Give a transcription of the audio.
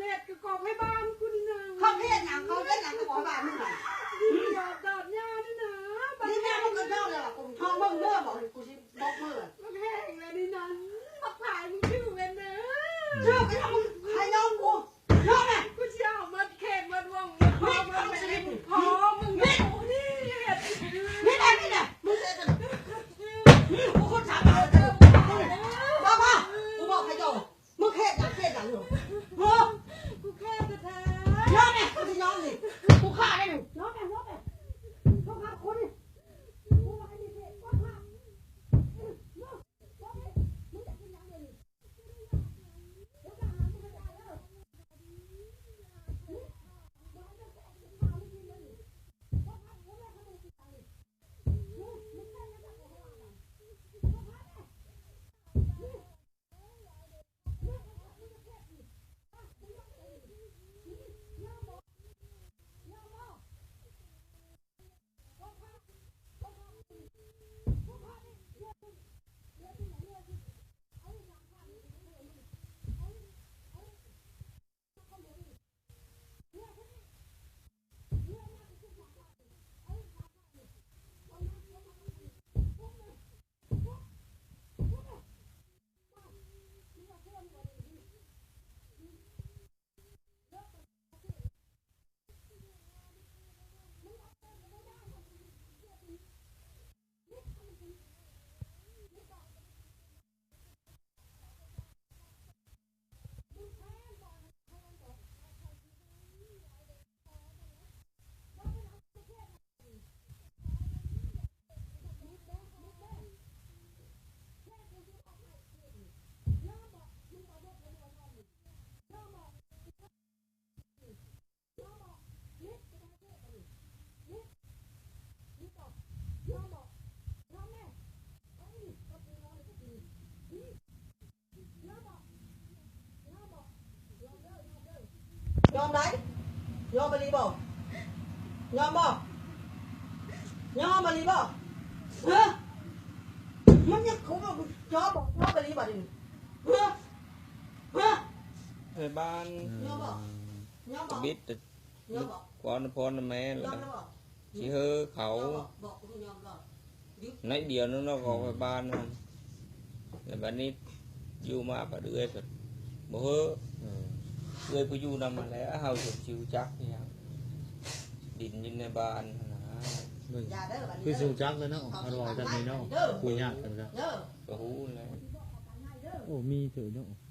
ເຮັດກະກອບໃຫ້ບ້ານກູນີ້ນະ. ເຂົາເຮັດຫຍັງ? ເຂົາເຮັດຫຍັງກະກອບໃຫ້ບ້ານມຶງນະ? ດິນຢອດດອດຫຍ້ານີ້ນະ. ດິນຫຍ້າມຶງກະເຈົ້າແລ້ວ ກູທອງເບິ່ງເດີ ບອກ ກູຊິບອກເມີ. ມັນແຫ້ງແລ້ວນີ້ນະ. ບັກພາຍ ມຶງຖືແມ່ນເດີ. ຖືກະຫຍັງ? ໃຜຍອມກູ? ຍອມແມ່. ກູຊິເອົາໝົດເຂດໝົດວົງໝົດພໍ່ ໝົດແມ່ ພໍ່ມຶງ. ນີ້ເຮັດ ນີ້ແຫຼະ ນີ້ແຫຼະ ມຶງເຮັດ. ນີ້ ກູຄົນຖາມເອົາເດີ. ບອກມາ ກູບອກໃຜເຈົ້າ. ມຶງເຮັດຫຍັງ ເຮັດຫຍັງຢູ່? ເອີ ກູແຄ້ນແທ້ໆ. ຍອມແມ່ ກູຊິຍອມນີ້. ກູຂ້າໄດ້ນີ້. ຍອມແມ່ ຍອມແມ່. ກູຂ້າຄົນນີ້. ກູວ່າອັນນີ້ເຮັດ ກູຂ້າ. ຍອມໄດ໋ ຍອມອີ່ຫຼີບໍ່? ຍອມບໍ່? ຍອມອີ່ຫຼີບໍ່? ຮະ? ມັນຍັງຄົງ ຍອມບໍ່? ຍອມອີ່ຫຼີບໍ່ນີ້? ຮະ? ຮະ? ໄທບ້ານ ຍອມບໍ່? ຍອມບໍ່? ບິດ ຍອມບໍ່? ກວານພອນນຳແມ່ ຍອມແລ້ວບໍ່? ຊິເຮີເຂົາ ຍອມບໍ່? ບອກ ຍອມບໍ່? ໜ້ອຍດຽວໜຶ່ງເນາະ ອອກໄປບ້ານນັ້ນ ແລ້ວບາດນີ້ຢູ່ມາບາດເອື້ອຍເພິ່ນບໍ່ເຮີ ເອີ ເອື້ອຍຜູ້ຢູ່ນຳຫັ້ນແຫຼະ ເຮົາຊິຮູ້ຈັກອີ່ຫຍັງ ດິນຢູ່ໃນບ້ານຫັ້ນນະ ເບິ່ງ ຢ່າເດີ ບາດນີ້ ຄືຊິຮູ້ຈັກແລ້ວເນາະ ເຮົາເວົ້າຈັ່ງນີ້ເນາະ ເດີ ຜູ້ຍາກກັນກະ ເດີ ກະຮູ້ແລ້ວ ໂອ້ ມີເຕີເນາະ.